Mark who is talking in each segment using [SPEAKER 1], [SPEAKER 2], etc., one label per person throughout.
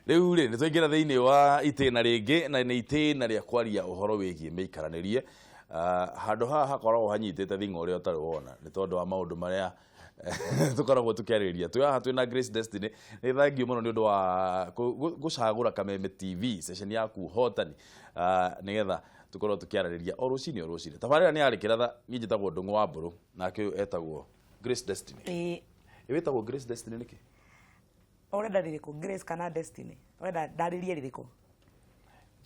[SPEAKER 1] Rĩu rĩ, nĩ twaingĩra thĩinĩ wa itĩna rĩngĩ, na nĩ itĩna rĩa kwaria ũhoro wĩgiĩ mĩikaranĩrie. Handũ haha hakoragwo hanyitĩte thing'a ũrĩa ũtarĩ wona, nĩ tondũ wa maũndũ marĩa tũkoragwo tũkĩarĩrĩria. Twĩ haha twĩna Grace Destiny. Nĩ thank you mũno nĩ ũndũ wa gũcagũra Kameme TV, session yaku hotani, nĩgetha tũkorwo tũkĩarĩrĩria o rũcinĩ o rũcinĩ. Tabarĩra nĩ yarĩ kĩratha, niĩ njĩtagwo Ndũng'ũ wa Mbũrũ, nake ũyũ etagwo Grace Destiny.
[SPEAKER 2] Ĩĩ.
[SPEAKER 1] Ĩ, wĩtagwo Grace Destiny nĩkĩ?
[SPEAKER 2] Ũrenda rĩrĩkũ, Grace kana Destiny? Ũrenda ndarĩrie rĩrĩkũ?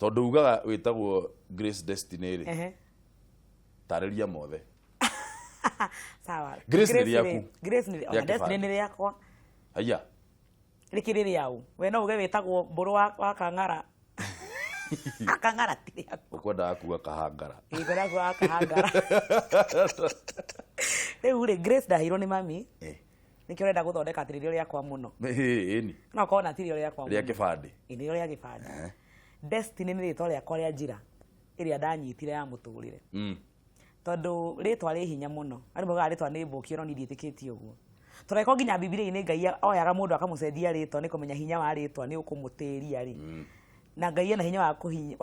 [SPEAKER 1] Tondũ ugaga wĩtagwo Grace Destiny rĩ, tarĩria mothe.
[SPEAKER 2] Sawa.
[SPEAKER 1] Grace nĩ rĩaku.
[SPEAKER 2] Grace nĩ
[SPEAKER 1] Rĩa
[SPEAKER 2] ona Destiny
[SPEAKER 1] kĩbandĩ.
[SPEAKER 2] nĩ rĩakwa.
[SPEAKER 1] Haiya.
[SPEAKER 2] Rĩkĩrĩ rĩaũ. We no uge wĩtagwo Mbũrũ wa Kang'ara. Kang'ara ti rĩaku.
[SPEAKER 1] Ũkwendaga kuga Kahangara.
[SPEAKER 2] Ĩĩ, ngwendaga kuga wa Kahangara. Rĩu rĩ, Grace ndaheirwo nĩ mami. Nĩkĩo ũrenda gũthondeka atĩ nĩrĩo rĩakwa mũno.
[SPEAKER 1] Ĩni.
[SPEAKER 2] No korwo na tirĩo rĩakwa
[SPEAKER 1] Rĩa
[SPEAKER 2] mũno.
[SPEAKER 1] kĩbandĩ.
[SPEAKER 2] Ĩĩ, nĩrĩo rĩa kĩbandĩ. Destiny nĩ rĩtwa rĩakwa rĩa njĩra ĩrĩa ndanyitire ya mũtũrĩre. Tondũ rĩtwa rĩ hinya mũno. Andũ maugaga rĩtwa nĩ mbũkio, no niĩ ndiĩtĩkĩtie ũguo. Tondũ angĩkorwo nginya Bibilia-inĩ Ngai oyaga mũndũ akamũcenjia rĩtwa nĩ kũmenya hinya wa rĩtwa nĩ ũkũmũtĩria rĩ. Na Ngai ena hinya wa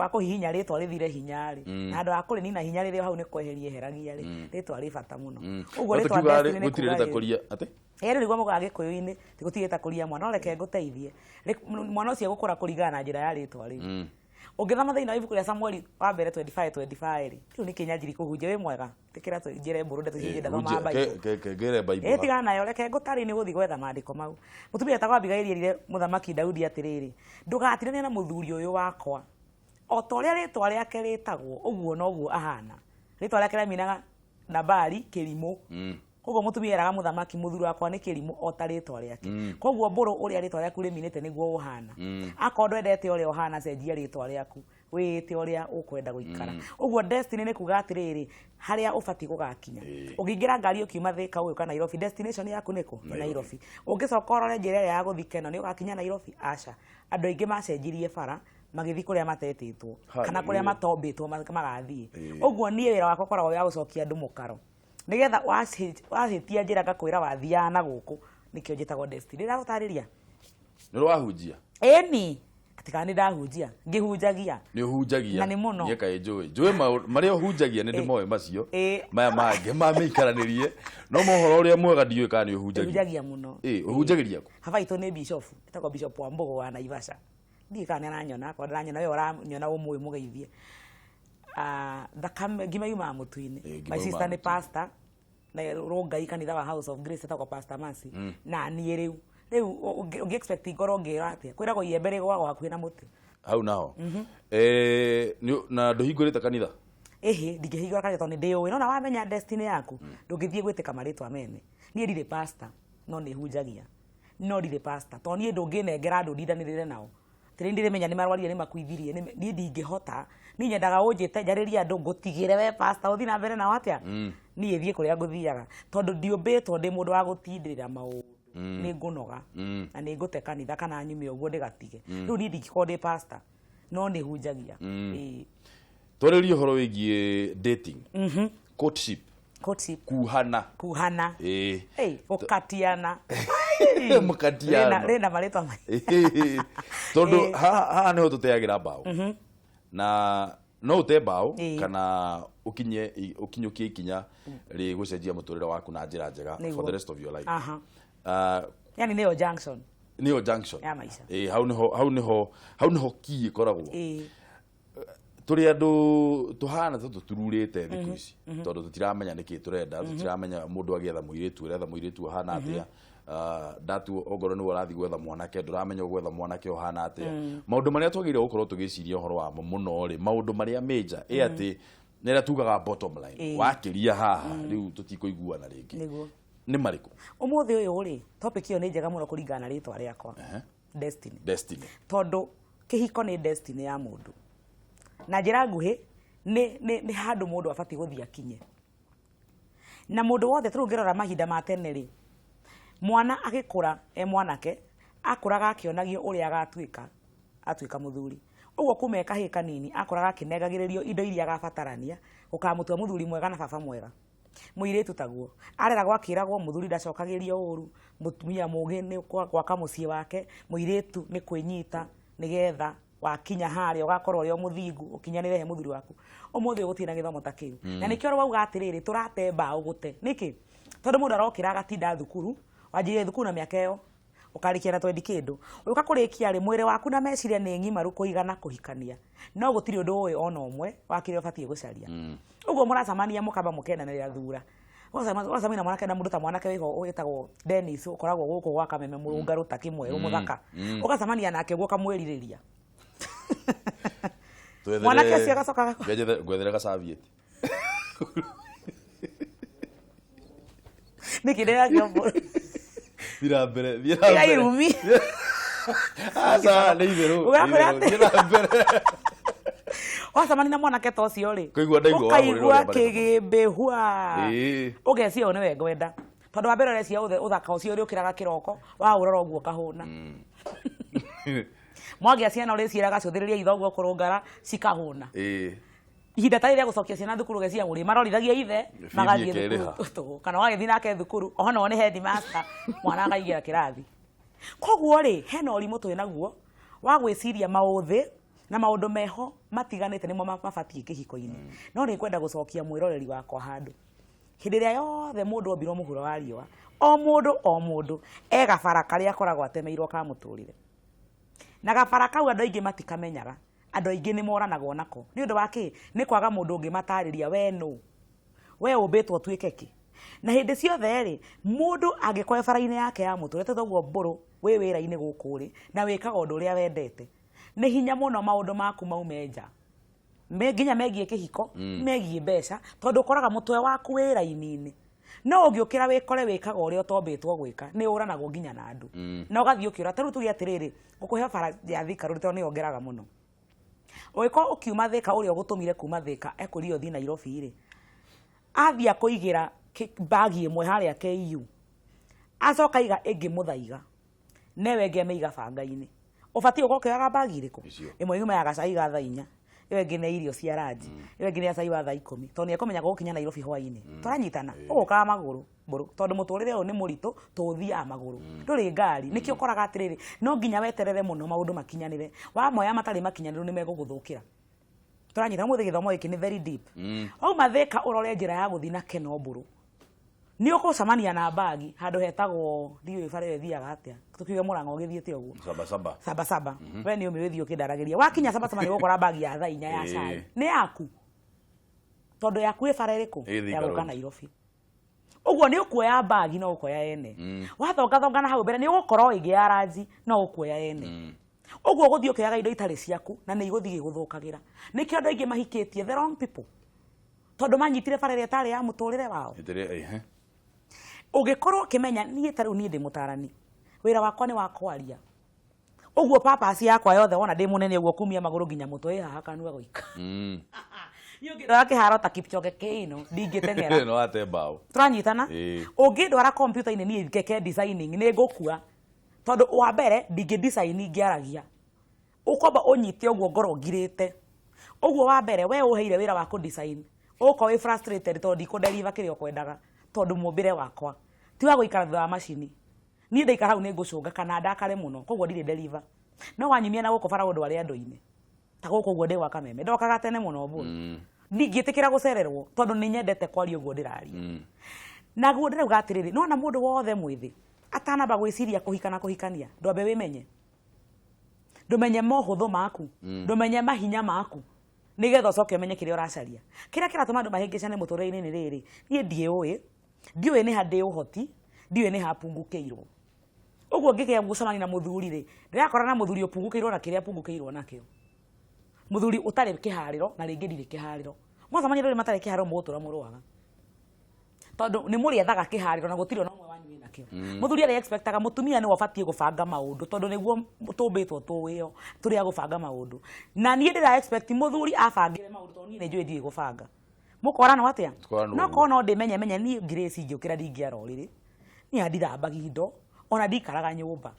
[SPEAKER 2] kũhihinya rĩtwa rĩthire hinya rĩ. Na handũ ha kũrĩnina hinya rĩrĩ o hau nĩ kweheria eheragia rĩ. Rĩtwa rĩ bata mũno. Ũguo
[SPEAKER 1] No
[SPEAKER 2] rĩtwa
[SPEAKER 1] tũkiugaga
[SPEAKER 2] Destiny nĩ
[SPEAKER 1] gũtirĩ
[SPEAKER 2] kuga rĩrĩ.
[SPEAKER 1] rĩtakũria atĩ?
[SPEAKER 2] Ĩĩ, rĩu nĩguo maugaga Gĩkũyũ-inĩ, ti gũtirĩ rĩtakũria mwana, no reke ngũteithie. Mwana ũcio egũkũra kũringana na njĩra ya rĩtwa rĩu. Ũngĩthoma thĩinĩ wa ibuku rĩa Samueli wa mbere 25:25 rĩ, rĩu nĩkĩ nyanjiri kũhunjia wĩ mwega? Ĩtĩkĩra njĩre mbũrũ ndeto icio ndathomaga Bible.
[SPEAKER 1] Ngere Bible.
[SPEAKER 2] Ĩ, tigana nayo, reke ngũtarĩrie nĩ gũthiĩ gwetha maandĩko mau. Mũtumia wetagwo Abigaili erire Mũthamaki Daudi atĩrĩrĩ, ndũgatinanie na mũthuri ũyũ wakwa. O ta ũrĩa rĩtwa rĩake rĩtagwo, ũguo noguo ahana. Rĩtwa rĩake rĩaminaga Nabali, kĩrimũ. Koguo mũtumia eraga mũthamaki, mũthuri wakwa nĩ kĩrimũ o ta rĩtwa rĩake. Koguo mbũrũ ũrĩa rĩtwa rĩaku rĩminĩte nĩguo ũhana. Akorwo ndwendete ũrĩa ũhana, cenjia rĩtwa rĩaku, wĩĩte ũrĩa ũkwenda gũikara. Ũguo destiny nĩ kuga atĩrĩrĩ, harĩa ũbatiĩ gũgakinya. Ũngĩingĩra ngari ũkiuma Thĩka ũgĩũka Nairobi, destination yaku nĩ kũ? Nĩ Nairobi. Ũngĩcoka ũrore njĩra ĩrĩa ya gũthiĩ Keno, nĩ ũgakinya Nairobi? Aca. Andũ aingĩ macenjirie bara magĩthiĩ kũrĩa matetĩtwo kana kũrĩa
[SPEAKER 1] Hallelujah.
[SPEAKER 2] matombĩtwo magathiĩ. Ũguo niĩ wĩra wakwa ũkoragwo wĩ wa gũcokia andũ mũkaro, nĩgetha wahĩtia njĩra ngakwĩra wathiaga na gũkũ. Nĩkĩo njĩtagwo Destiny. Ndĩragũtarĩria.
[SPEAKER 1] Nĩ ũrahunjia?
[SPEAKER 2] Ĩni, ati kana nĩ ndahunjia, ngĩhunjagia.
[SPEAKER 1] Nĩ ũhunjagia.
[SPEAKER 2] Na nĩ mũno.
[SPEAKER 1] Niĩ kaĩ njũĩ. Njũĩ marĩa ũhunjagia nĩ ndĩmoĩ macio. Maya mangĩ ma mĩikaranĩrie. No mohoro ũrĩa mwega ndiũĩ kana nĩ ũhunjagia.
[SPEAKER 2] Ũhunjagia mũno.
[SPEAKER 1] Ĩ, ũhunjagĩria kũ?
[SPEAKER 2] Baba witũ nĩ bishop, etagwo Bishop wa Mbogo wa Naivasha. Ndiũĩ kana nĩ aranyona, akorwo ndaranyona we ũranyona ũmũĩ mũgeithie. Thakame ngima yumaga mũtu-inĩ.
[SPEAKER 1] Ĩ, ngima
[SPEAKER 2] My sister
[SPEAKER 1] yumaga
[SPEAKER 2] nĩ
[SPEAKER 1] mũtu-inĩ.
[SPEAKER 2] pastor na Rũngai kanitha wa House of Grace etagwo Pastor Mercy. Na niĩ rĩu, rĩu ũngĩ expect ngorwo ngĩra atĩa? Kwĩragwo iembe rĩgũagwo hakuhĩ na mũtĩ.
[SPEAKER 1] Hau naho. Na ndũhingũrĩte kanitha?
[SPEAKER 2] Ĩhĩ, ndingĩhingũra kanitha tondũ nĩ ndĩũĩ. Nona wamenya destiny yaku, ndũngĩthiĩ gwĩtĩka marĩtwa mene. Niĩ ndirĩ pastor, no nĩ hunjagia. No ndirĩ pastor, tondũ niĩ ndũngĩnengera andũ ndindanĩrĩre nao. Atĩrĩ, ndĩrĩmenya nĩ marwarire, nĩ makuithirie, niĩ ndingĩhota. Niĩ nyendaga ũnjĩte njarĩrie andũ ngũtigĩre we pastor ũthiĩ na mbere nao atĩa? Niĩ thiĩ kũrĩa ngũthiaga. Tondũ ndiũmbĩtwo ndĩ mũndũ wa gũtindĩrĩra maũndũ. Nĩ ngũnoga. Na nĩ ngũte kanitha kana nyume ũguo ndĩgatige. Rĩu niĩ ndingĩkorwo ndĩ pastor, no nĩ hunjagia. Ĩĩ.
[SPEAKER 1] Twarĩrie ũhoro wĩgiĩ dating. Courtship.
[SPEAKER 2] Courtship.
[SPEAKER 1] Kuhana.
[SPEAKER 2] Kuhana.
[SPEAKER 1] Ĩĩ.
[SPEAKER 2] Ĩĩ, gũkatiana.
[SPEAKER 1] Mũkatiana.
[SPEAKER 2] Rĩna marĩtwa maingĩ.
[SPEAKER 1] Tondũ haha nĩho tũteagĩra mbaũ. Na no ũte mbaũ kana ũkinyũkie ikinya rĩgũcenjia mũtũrĩre waku na njĩra njega for the rest of your life.
[SPEAKER 2] Yani nĩyo junction.
[SPEAKER 1] Nĩyo junction.
[SPEAKER 2] Ya maisha.
[SPEAKER 1] Ĩĩ, hau nĩho, hau nĩho, hau nĩho key ĩkoragwo. Tũrĩ andũ tũhana ta tũtururĩte thikũ ici, tondũ tũtiramenya nĩkĩ tũrenda, tũtiramenya mũndũ agĩetha mũirĩtu, aretha mũirĩtu ũhana atĩa. Ndatuo ongorwo nĩwe ũrathiĩ gwetha mwanake, ndũramenya ũgwetha mwanake ũhana atĩa. Maũndũ marĩa twagĩrĩire gũkorwo tũgĩciria ũhoro wamo mũno rĩ, maũndũ marĩa major, ĩ atĩ nĩ arĩa tugaga bottom line, wakĩria haha rĩu tũtikũiguana rĩngĩ. Nĩ marĩkũ?
[SPEAKER 2] Ũmũthĩ ũyũ rĩ, topic ĩyo nĩ njega mũno kũringana na rĩtwa rĩakwa. Destiny.
[SPEAKER 1] Destiny.
[SPEAKER 2] Tondũ kĩhiko nĩ destiny ya mũndũ. Na njĩra nguhĩ, nĩ handũ mũndũ abatiĩ gũthiĩ akinye. Na mũndũ wothe tũngĩrora mahinda ma tene rĩ, mwana agĩkũra e mwanake, akũraga akĩonagio ũrĩa agatuĩka, atuĩka mũthuri. Ũguo kuma e kahĩĩ kanini, akũraga akĩnengagĩrĩrio indo iria agabatarania, gũkamũtua mũthuri mwega na baba mwega. Mũirĩtu taguo areragwo akĩragwo mũthuri ndacokagĩrio ũru, mũtumia mũgĩ nĩ gwaka mũciĩ wake, mũirĩtu nĩ kwĩnyita, Nĩgetha wakinya harĩa ũgakorwo ũrĩ o mũthingu, ũkinyanĩre he mũthuri waku. Ũmũthĩ ũyũ gũtirĩ na gĩthomo ta kĩu. Na nĩkĩo wauga atĩrĩrĩ, tũrate mbaũ gũte. Nĩkĩ? Tondũ mũndũ arokĩra agatinda thukuru, wanjirie thukuru na mĩaka ĩyo, ũkarĩkia na twendi kĩndũ. Ũgĩũka kũrĩkia rĩ, mwĩrĩ waku na meciria nĩ ng'imaru kũigana kũhikania. No gũtirĩ ũndũ ũĩ ona ũmwe wa kĩrĩa ũbatiĩ gũcaria. Ũguo mũracemania mũkamba mũkendanĩra thura. Ũgacemania na mwanake na mũndũ ta mwanake wĩho wĩtagwo Dennis, ũkoragwo gũkũ gwa Kameme, mũrũngarũ ta kĩmwerũ, mũthaka. Ũgacemania nake ũguo ũkamwĩrirĩria. Mwanake ũcio agacoka
[SPEAKER 1] Ngwethere gacabieti.
[SPEAKER 2] Nĩkĩ ndĩrakĩo mbũrũ?
[SPEAKER 1] Thiĩ na mbere, thiĩ na
[SPEAKER 2] Tiga
[SPEAKER 1] mbere.
[SPEAKER 2] irumi.
[SPEAKER 1] Aca, nĩ itherũ, nĩ
[SPEAKER 2] Ũgakwĩra
[SPEAKER 1] itherũ,
[SPEAKER 2] atĩ-
[SPEAKER 1] thiĩ na mbere.
[SPEAKER 2] Wacemania na mwanake ta ũcio rĩ,
[SPEAKER 1] Kũigua ndaigua wahũrĩra
[SPEAKER 2] ũkaigua
[SPEAKER 1] ũrĩa mareka.
[SPEAKER 2] kĩgĩmbĩ hua. Ũgeciria ũyũ nĩwe ngwenda. Tondũ wa mbere ũreciria ũthaka ũcio ũrĩũkĩraga kĩroko, waũrora ũguo ũkahũna. Mwagĩa ciana ũrĩciĩraga cũthĩrĩria ithe ũguo kũrũngara, cikahũna. Ihinda ta rĩrĩa gũcokia ciana thukuru ũgeciria mũrĩ marorithagia ithe,
[SPEAKER 1] Bithi
[SPEAKER 2] magathiĩ
[SPEAKER 1] ĩkerĩha.
[SPEAKER 2] thukuru tũhũ. Kana ũgagĩthiĩ nake thukuru, ona nĩ headmaster, mwana akaingĩra kĩrathi. Koguo rĩ, hena ũrimũ twĩ naguo wa gwĩciria maũthĩ na maũndũ meho matiganĩte nĩmo mabatiĩ kĩhiko-inĩ. No nĩ ngwenda gũcokia mwĩroreri wakwa handũ. Hĩndĩ ĩrĩa yothe mũndũ ombirwo mũhuro wa riũa, o mũndũ o mũndũ e gabara karĩa akoragwo atemeirwo ka mũtũrĩre. Na gabara kau andũ aingĩ matikamenyaga, andũ aingĩ nĩ moranagwo nako. Nĩ ũndũ wa kĩ? Nĩ kwaga mũndũ ũngĩmatarĩria we nũ, we ũmbĩtwo ũtuĩke kĩ. Na hĩndĩ ciothe rĩ, mũndũ angĩkorwo e bara-inĩ yake ya mũtũrĩre, ta ũguo mbũrũ wĩ wĩra-inĩ gũkũ rĩ, na wĩkaga ũndũ ũrĩa wendete, nĩ hinya mũno maũndũ maku maume nja. Nginya megiĩ kĩhiko, megiĩ mbeca, tondũ ũkoraga mũtwe waku wĩra-inĩ. No ũngĩũkĩra wĩkore wĩkaga ũrĩa ũtombĩtwo gwĩka, nĩ ũranagwo nginya na andũ. Na ũgathiĩ ũkĩũra, ta rĩu tuge atĩrĩrĩ, ngũkũhe bara ya Thika Road tondũ nĩyo ngeraga mũno. Ũngĩkorwo ũkiuma Thika ũrĩa ũgũtũmire kuma Thika ekwĩrire ũthiĩ Nairobi rĩ, athiĩ akũigĩra bagi ĩmwe harĩa KU, acoka aiga ĩngĩ Mũthaiga, newe ĩngĩ amĩiga banga-inĩ. Ũbatiĩ gũkorwo ũkĩoyaga bagi ĩrĩkũ?
[SPEAKER 1] Icio.
[SPEAKER 2] Ĩmwe yuma ya gacai ga thaa inya, ĩyo ĩngĩ nĩ irio cia ranji, ĩyo ĩngĩ nĩ ya cai wa thaa ikũmi, tondũ nĩ ekũmenya gũgũkinya Nairobi hwainĩ. Tũranyitana? Ũgũkaga magũrũ mbũrũ, tondũ mũtũrĩre ũyũ nĩ mũritũ, tũthiaga magũrũ. Ndũrĩ ngari. Nĩkĩo ũkoraga atĩrĩrĩ, no nginya weterere mũno maũndũ makinyanĩre. Wamoya matarĩ makinyanĩru nĩ megũgũthũkĩra. Tũranyita? Ũmũthĩ gĩthomo gĩkĩ nĩ very deep. Wauma Thika ũrore njĩra ya gũthiĩ na Keno mbũrũ. Nĩ ũgũcemania na bagi handũ hetagwo, ndiũĩ bara ĩyo ĩthiaga atĩa, tũkiuge Mũrang'a ũgĩthiĩte ũguo.
[SPEAKER 1] Saba saba.
[SPEAKER 2] Saba saba. We nĩ ũmĩ wĩthiĩ ũkĩndaragĩria. Wakinya saba saba nĩ ũgũkora bagi ya thaa inya ya cai. Nĩ yaku. Tondũ yaku ĩ bara ĩrĩkũ?
[SPEAKER 1] Ĩ Thika
[SPEAKER 2] Ya gũka
[SPEAKER 1] Road.
[SPEAKER 2] Nairobi. Ũguo nĩ ũkuoya bagi no ũkoya ene. Wathongathonga na hau mbere nĩ ũgũkora ĩngĩ ya ranji no ũkuoya ene. Ũguo ũgũthiĩ ũkĩoyaga indo itarĩ ciaku na nĩ igũthiĩ igũthũkagĩra. Nĩkĩo andũ aingĩ mahikĩtie the wrong people. Tondũ manyitire bara ĩrĩa ĩtarĩ ya mũtũrĩre wao.
[SPEAKER 1] Ĩtĩrĩ, ehe.
[SPEAKER 2] Ũngĩkorwo ũkĩmenya niĩ ta rĩu niĩ ndĩ mũtarani, wĩra wakwa nĩ wa kwaria. Ũguo purpose yakwa yothe wona ndĩ mũnene ũguo kumia magũrũ nginya mũtwe ĩ haha kanua goika. Niĩ ũngĩndwara kĩharo ta Kipchoge Keino ndingĩteng'era.
[SPEAKER 1] No ate mbaũ.
[SPEAKER 2] Tũranyitana? Ũngĩndwara kompiuta-inĩ niĩ ngeke designing nĩ ngũkua. Tondũ wa mbere ndingĩ design ngĩaragia. Ũkwamba ũnyite ũguo ngorwo ngirĩte. Ũguo wa mbere we ũheire wĩra wa kũ design. Ũgũkorwo wĩ frustrated tondũ ndikũ deliver kĩrĩa ũkwendaga tondũ mũmbĩre wakwa ti wa gũikara thutha wa macini. Niĩ ndaikara hau nĩ ngũcũnga kana ndakare mũno koguo ndirĩ deliver. No wanyumia na gũkũ bara ũndware andũ-inĩ. Ta gũkũ ũguo ndĩ gwa Kameme. Ndokaga tene mũno mbũrũ. Ndingĩtĩkĩra gũcererwo tondũ nĩ nyendete kwaria ũguo ndĩraria. Naguo ndĩrauga atĩrĩrĩ, nĩwona mũndũ wothe mwĩthĩ atanamba gwĩciria kũhika na kũhikania, ndwambe wĩmenye. Ndũmenye mohũthũ maku, ndũmenye mahinya maku, nĩgetha ũcoke ũmenye kĩrĩa ũracaria. Kĩrĩa kĩratũma andũ mahĩngĩcane mũtũrĩre-inĩ nĩ rĩrĩ, niĩ ndiĩũĩ, ndiũĩ nĩ ha ndĩ ũhoti, ndiũĩ nĩ ha pungukĩirwo. Ũguo ngĩgĩa gũcemania na mũthuri rĩ, ndĩrakora na mũthuri ũpungukĩirwo na kĩrĩa apungukĩirwo nakĩo. Mũthuri ũtarĩ kĩharĩro na rĩngĩ ndirĩ kĩharĩro. Mwacemania andũ erĩ matarĩ kĩharĩro mũgũtũra mũrũaga. Tondũ nĩ mũrĩethaga kĩharĩro na gũtirĩ ona ũmwe wanyu wĩna kĩo. Mũthuri arĩa expectaga mũtumia nĩwe ũbatiĩ gũbanga maũndũ tondũ nĩguo tũmbĩtwo tũĩo tũrĩ a gũbanga maũndũ. Na niĩ ndĩra expect mũthuri abangĩre maũndũ tondũ niĩ nĩ njũĩ ndiũĩ gũbanga. Mũkoranwo atĩa?
[SPEAKER 1] Tũkoranwo
[SPEAKER 2] No
[SPEAKER 1] ũguo.
[SPEAKER 2] korwo no ndĩmenye menye niĩ Grace ingĩũkĩra ndingĩara ũrĩrĩ. Niĩ ndithambagia indo ona ndikaraga nyũmba.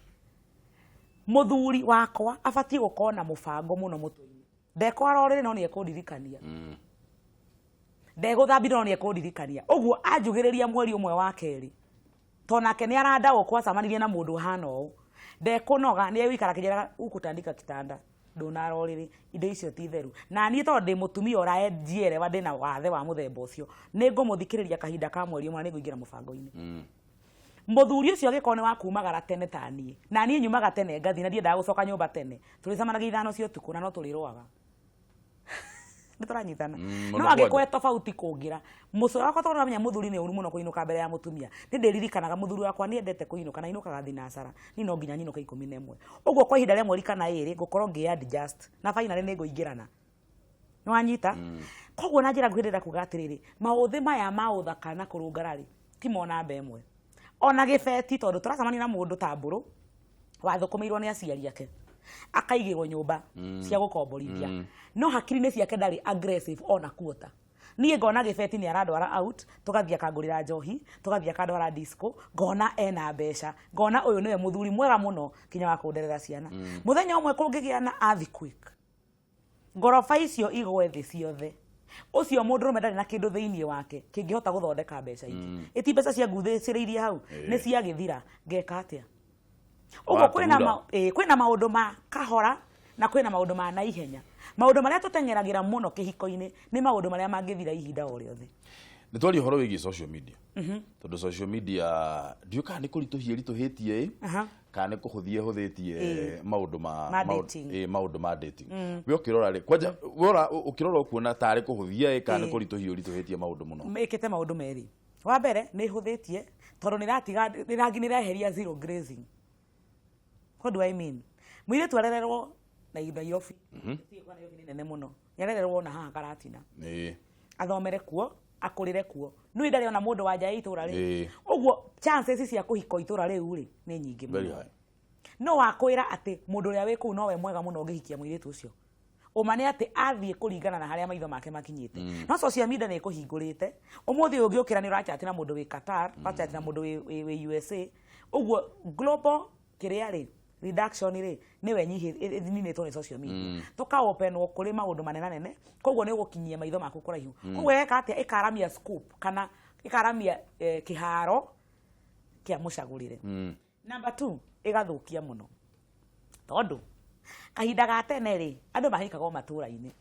[SPEAKER 2] Mũthuri wakwa abatiĩ gũkorwo na mũbango mũno mũtwe-inĩ. Ndekwara ũrĩrĩ no nĩ ekũndirikania. Ndegũthambia no nĩ ekũndirikania. Ũguo anjugĩrĩria mweri ũmwe wa kerĩ. Tondũ nake nĩ arandaũkwo acemanirie na mũndũ ũhana ũũ. Ndekũnoga, nĩ egũikara akĩnjĩraga ukutandika kitanda ndũnara ũrĩrĩ, indo icio ti theru. Na niĩ tondũ ndĩ mũtumia ũranjiĩrewa, ndĩna wathe wa mũthemba ũcio, nĩ ngũmũthikĩrĩria kahinda ka mweri ũmwe na nĩ ngũingĩra mũbango-inĩ. Mũthuri ũcio angĩkorwo nĩ wa kumagara tene ta niĩ, na niĩ nyumaga tene ngathiĩ na ndiendaga gũcoka nyũmba tene, tũrĩcemanagia 5 cia ũtukũ na no tũrĩrũaga. Nĩ tũranyitana. No
[SPEAKER 1] Mũno
[SPEAKER 2] angĩkorwo
[SPEAKER 1] kwanja.
[SPEAKER 2] tofauti kũngĩra mũcoro wakwa, tondũ namenya mũthuri nĩ ũru mũno kũinũka mbere ya mũtumia, nĩ ndĩririkanaga mũthuri wakwa nĩ endete kũinũka na ainũkaga thinacara, niĩ no nginya nyinũke 11. Ũguo kwa ihinda rĩa mweri kana 2 ngũkorwo ngĩ adjust na finally nĩ ngũingĩrana. Nĩ wanyita? Koguo na njĩra nguhĩ ndĩrenda kuga atĩrĩrĩ, maũthĩ maya ma ũthaka na kũrũngara rĩ, ti mo namba ĩmwe. Ona gĩbeti, tondũ tũracemania na mũndũ ta mbũrũ wathũkũmĩirwo nĩ aciari ake, akaigĩrwo nyũmba cia gũkomborithia, no hakiri-inĩ ciake ndarĩ aggressive ona kuota. Niĩ ngona gĩbeti nĩ arandwara out, tũgathiĩ akangũrĩra njohi, tũgathiĩ akandwara disco, ngona ena mbeca, ngona ũyũ nĩwe mũthuri mwega mũno kinya wa kũnderera ciana. Mũthenya ũmwe kũngĩgĩa na earthquake, ngoroba icio igwe thĩ ciothe, ũcio mũndũrũme ndarĩ na kĩndũ thĩinĩ wake kĩngĩhota gũthondeka mbeca ingĩ. Ĩti mbeca cia nguthĩcĩrĩirie hau nĩ ciagĩthira, ngeka atĩa? Ũguo kwĩna
[SPEAKER 1] Waturura.
[SPEAKER 2] Kwĩna maũndũ ma kahora na kwĩna maũndũ ma naihenya. Maũndũ marĩa tũteng'eragĩra mũno kĩhiko-inĩ nĩ maũndũ marĩa mangĩthira ihinda o rĩothe.
[SPEAKER 1] Nĩ twaria ũhoro wĩgiĩ social media, tondũ social media ndiũĩ kana nĩ kũritũhia ĩritũhĩtie ĩ, kana nĩ kũhũthia ĩhũthĩtie maũndũ ma
[SPEAKER 2] Ma dating.
[SPEAKER 1] Maũndũ ma dating. We ũkĩrora rĩ, kwanja we ũkĩrora ũkuona tarĩ kũhũthia ĩ, kana nĩ kũritũhia ũritũhĩtie maũndũ mũno?
[SPEAKER 2] Ĩkĩte maũndũ merĩ. Wa mbere, nĩ ĩhũthĩtie tondũ nĩ ĩratiga nĩ ĩreheria zero grazing. What do I mean? Mũirĩtu arererwo na Nairobi. Tiga kwa Nairobi nĩ nene mũno. Nĩ arererwo na haha Karatina. Athomere kuo, akũrĩre kuo. Nĩ ndarĩ ona mũndũ wa nja ya itũra rĩu. Ũguo chances cia kũhika itũra rĩu rĩ nĩ nyingĩ
[SPEAKER 1] Very
[SPEAKER 2] mũno.
[SPEAKER 1] high.
[SPEAKER 2] No wakwĩra atĩ mũndũ ũrĩa wĩ kũu nowe mwega mũno ũngĩhikia mũirĩtu ũcio. Ũma nĩ atĩ athiĩ kũringana na harĩa maitho make makinyĩte. No social media nĩ ĩkũhingũrĩte. Ũmũthĩ ũyũ ũngĩũkĩra nĩ ũrachat na mũndũ wĩ Qatar, ũrachat na mũndũ wĩ USA. Ũguo global kĩrĩa rĩ, reduction rĩ, nĩwe ĩninĩtwo nĩ social media. Tũka openwo kũrĩ maũndũ manenanene, koguo nĩ ũgũkinyia maitho maku kũraihu. Koguo ĩgeka atĩa? Ĩkaramia scope kana ĩkaramia kĩharo kĩa mũcagũrĩre. Number 2, ĩgathũkia mũno. Tondũ kahinda ga tene rĩ, andũ mahikagwo matũra-inĩ.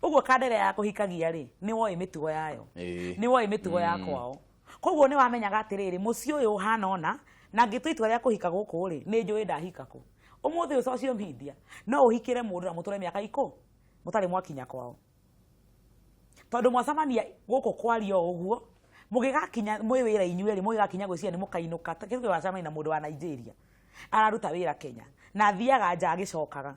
[SPEAKER 2] Ũguo kandere ya kũhikagia rĩ, nĩ woĩ mĩtugo yayo. Nĩ woĩ mĩtugo ya kwao. Koguo nĩ wamenyaga atĩrĩrĩ, mũciĩ ũyũ ũhana ũna, na ngĩtua itua rĩa kũhika gũkũ rĩ, nĩ njũĩ ndahika kũ. Ũmũthĩ ũyũ social media, no ũhikĩre mũndũ na mũtũre mĩaka ikũ, mũtarĩ mwakinya kwao. Tondũ mwacemania gũkũ kwaria o ũguo, mũgĩgakinya mwĩ wĩra inyuĩ rĩ, mũgĩgakinya gwĩciria nĩ mũkainũka. Ta kĩu wacemania na mũndũ wa Nigeria, araruta wĩra Kenya, na athiaga nja agĩcokaga.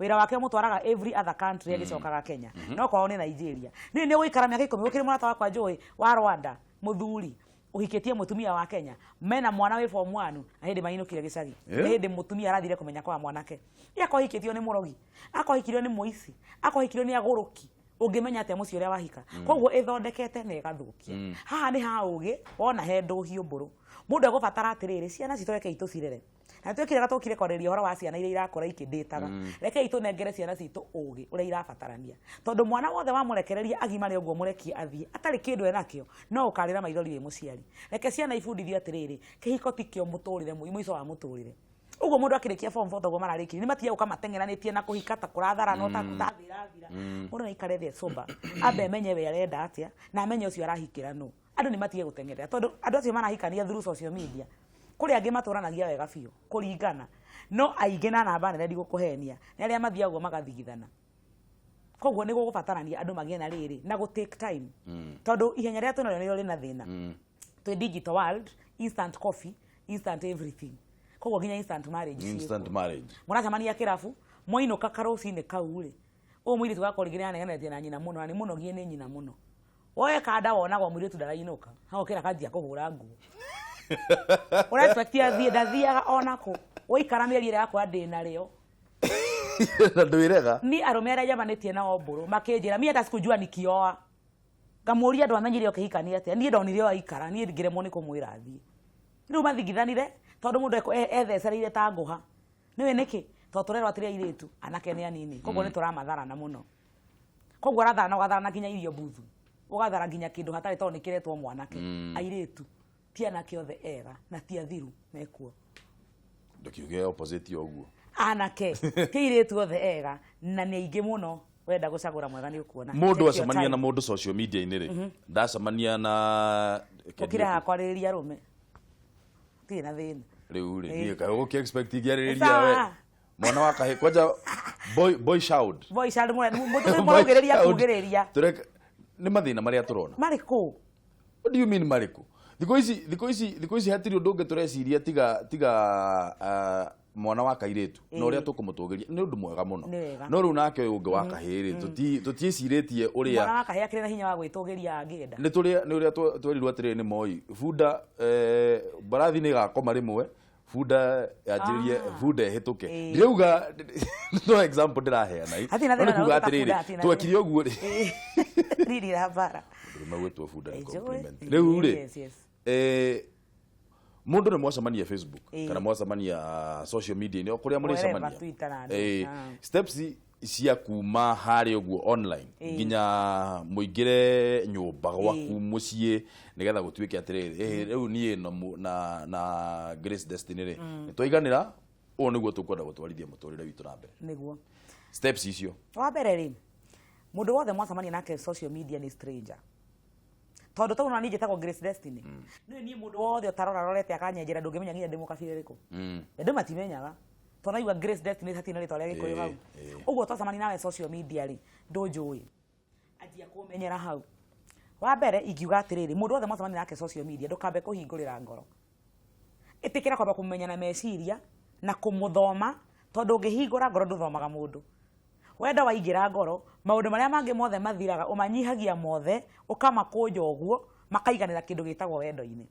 [SPEAKER 2] Wĩra wake ũmũtwaraga every other country agĩcokaga Kenya. No kwao nĩ Nigeria. Niĩ nĩ gũikara mĩaka 10, gũkĩrĩ mũrata wakwa njũĩ wa Rwanda, mũthuri, ũhikĩtie mũtumia wa Kenya, mena mwana wĩ form 1, na hĩndĩ mainũkire gĩcagi. Nĩ hĩndĩ mũtumia arathire kũmenya kwa mwanake. Ĩ akorwo ahikĩtio nĩ mũrogi, akorwo ahikirio nĩ mũici, akorwo ahikirio nĩ agũrũki, ũngĩmenya atĩa mũciĩ ũrĩa wahika? Koguo ĩthondekete na ĩgathũkia. Haha nĩ ha ũgĩ, wona he ndũhiũ mbũrũ. Mũndũ egũbatara atĩrĩrĩ, ciana citũ rekei tũcirere. Na twekire gatũkire kwarĩrĩria ũhoro wa ciana iria irakũra ikĩndĩtaga. Rekei tũnengere ciana citũ ũgĩ ũrĩa irabatarania. Tondũ mwana wothe wamũrekereria agimare ũguo mũrekie athiĩ, atarĩ kĩndũ enakĩo, no ũkarĩra maithori wĩ mũciari. Reke ciana ibundithio atĩrĩrĩ, kĩhiko ti kĩo mũtũrĩre, mũico wa mũtũrĩre. Ũguo mũndũ akĩrĩkia form 4 toguo mararĩkirie, nĩ matige gũka mateng'eranĩtie na kũhika ta kũratharana ta ta thĩ ĩrathira. Mũndũ nĩ aikare thĩ sober, ambe amenye we arenda atĩa, na amenye ũcio arahikĩra nũ. Andũ nĩ matige gũteng'erera, tondũ andũ acio marahikania through social media. Kũrĩ angĩ matũranagia wega biũ, kũringana. No aingĩ na namba nene ndigũkũhenia, nĩ arĩa mathiaga ũguo magathigithana. Koguo nĩ gũgũbatarania andũ magĩe na rĩrĩ, na gũ take time. Tondũ ihenya rĩrĩa twĩnarĩo nĩrĩo rĩna thĩna. Twĩ digital world, instant coffee, instant everything. Koguo nginya instant marriage ciĩkuo.
[SPEAKER 1] Instant marriage.
[SPEAKER 2] Mũracemania kĩrabu, mwainũka karũcinĩ kau rĩ, ũyũ mũirĩtu gakorwo rĩngĩ nĩanegenetie na nyina mũno, na nĩ mũnogie nĩ nyina mũno. Woe kanda wonagwo mũirĩtu ndarainũka, agokĩra akanjia kũhũra nguo. Ũra expect athiĩ, ndathiaga onakũ. Waikara mĩeri ĩrĩa yakwa ndĩnarĩo.
[SPEAKER 1] Na ndwĩrega.
[SPEAKER 2] Ni arũme arĩa njamanĩtie nao mbũrũ makĩnjĩra mi hata sikujua nikioa. Ngamũria ndwamenyire ũkĩhikania atĩa? Niĩ ndonire o aikara, niĩ ngĩremwo nĩ kũmwĩra athiĩ. Rĩu mathigithanire tondũ mũndũ ethecereire ta ngũha. Nĩũĩ nĩkĩ? Tondũ tũrerwo atĩrĩ airĩtu, anake nĩ anini. Koguo nĩ tũramatharana mũno. Koguo ũratharana ũgatharana nginya irio mbuthu. Ũgathara nginya kĩndũ hatarĩ tondũ nĩ kĩretwo mwanake. Airĩtu ti anake othe ega na ti athiru mekuo.
[SPEAKER 1] Ndukiuge opposite ũguo.
[SPEAKER 2] Anake ti airĩtu othe ega, na nĩ aingĩ mũno. Wenda gũcagũra mwega nĩ ũkuona.
[SPEAKER 1] Mũndũ
[SPEAKER 2] Take your
[SPEAKER 1] acemania
[SPEAKER 2] time.
[SPEAKER 1] na mũndũ social media-inĩ rĩ, ndacemania na
[SPEAKER 2] Ũkire haha kwarĩrĩria arũme, tirĩ na thĩna.
[SPEAKER 1] Rĩu rĩ,
[SPEAKER 2] Ĩĩ.
[SPEAKER 1] niĩ kaĩ ũgũkĩ expect ingĩarĩrĩria
[SPEAKER 2] Sawa.
[SPEAKER 1] we mwana wa kahĩ kwanja boy child.
[SPEAKER 2] Boy child, mũraugĩrĩria kugĩrĩria.
[SPEAKER 1] Tũreka nĩ mathĩna marĩa tũrona.
[SPEAKER 2] Marĩ kũ?
[SPEAKER 1] What do you mean marĩkũ? Thikũ ici hatirĩ ũndũ ũngĩ tũreciria tiga mwana wa kairĩtu na ũrĩa tũkũmũtũgĩria. Nĩ ũndũ mwega mũno.
[SPEAKER 2] Nĩ wega.
[SPEAKER 1] No rĩu nake ũyũ ũngĩ wa kahĩĩ rĩ, tũtiĩcirĩtie ũrĩa
[SPEAKER 2] Mwana wa kahĩĩ akĩrĩ na hinya wa gwĩtũgĩria angĩenda.
[SPEAKER 1] Nĩ tũrĩa nĩ ũrĩa twerirwo atĩrĩrĩ nĩ Moi, bunda mbarathi nĩ ĩgakoma rĩmwe, bunda yanjĩrĩrie bunda ĩhĩtũke. Ndĩrauga no example ndĩraheana.
[SPEAKER 2] Hatirĩ na
[SPEAKER 1] No nĩ
[SPEAKER 2] thĩna na
[SPEAKER 1] kuga
[SPEAKER 2] gũtuĩka bunda,
[SPEAKER 1] atĩrĩrĩ,
[SPEAKER 2] hatirĩ na
[SPEAKER 1] twekire ũguo rĩ,
[SPEAKER 2] riri ra mbara.
[SPEAKER 1] Ndũrũme gwĩtwo bunda nĩ
[SPEAKER 2] Enjoy.
[SPEAKER 1] compliment. Rĩu rĩ,
[SPEAKER 2] Yes.
[SPEAKER 1] mũndũ nĩ mwacemania Facebook kana mwacemania social media-inĩ, o kũrĩa
[SPEAKER 2] Wherever,
[SPEAKER 1] mũrĩcemania.
[SPEAKER 2] Twitter na andũ.
[SPEAKER 1] Steps cia kuma harĩa ũguo online nginya mũingĩre nyũmba gwaku mũciĩ nĩgetha gũtuĩke atĩrĩrĩ, rĩu niĩ na Grace Destiny rĩ, nĩ twaiganĩra, ũũ nĩguo tũkwenda gũtwarithia mũtũrĩre witũ na mbere.
[SPEAKER 2] Nĩguo.
[SPEAKER 1] Steps icio.
[SPEAKER 2] Wa mbere rĩ, mũndũ wothe mwacemania nake social media nĩ stranger, tondũ tau ona niĩ njĩtagwo Grace Destiny, nĩ niĩ mũndũ wothe ũtarora rorete akanyenjera, ndũngĩmenya nginya ndĩ mũkabira ĩrĩkũ. Andũ matimenyaga tondũ naigua Grace Destiny hatirĩ na rĩtwa rĩa Gĩkũyũ hau. Ũguo twacemania nawe social media rĩ, ndũnjũĩ, anjia kũmenyera hau. Wa mbere ingiuga atĩrĩrĩ, mũndũ wothe mwacemania nake social media, ndũkambe kũhingũrĩra ngoro. Ĩtĩkĩra kwamba kũmenya na meciria na kũmũthoma, tondũ ũngĩhingũra ngoro ndũthomaga mũndũ. Wenda waingĩra ngoro, maũndũ marĩa mangĩ mothe mathiraga, ũmanyihagia mothe, ũkamakũnja ũguo makaiganĩra kĩndũ gĩtagwo wendo-inĩ.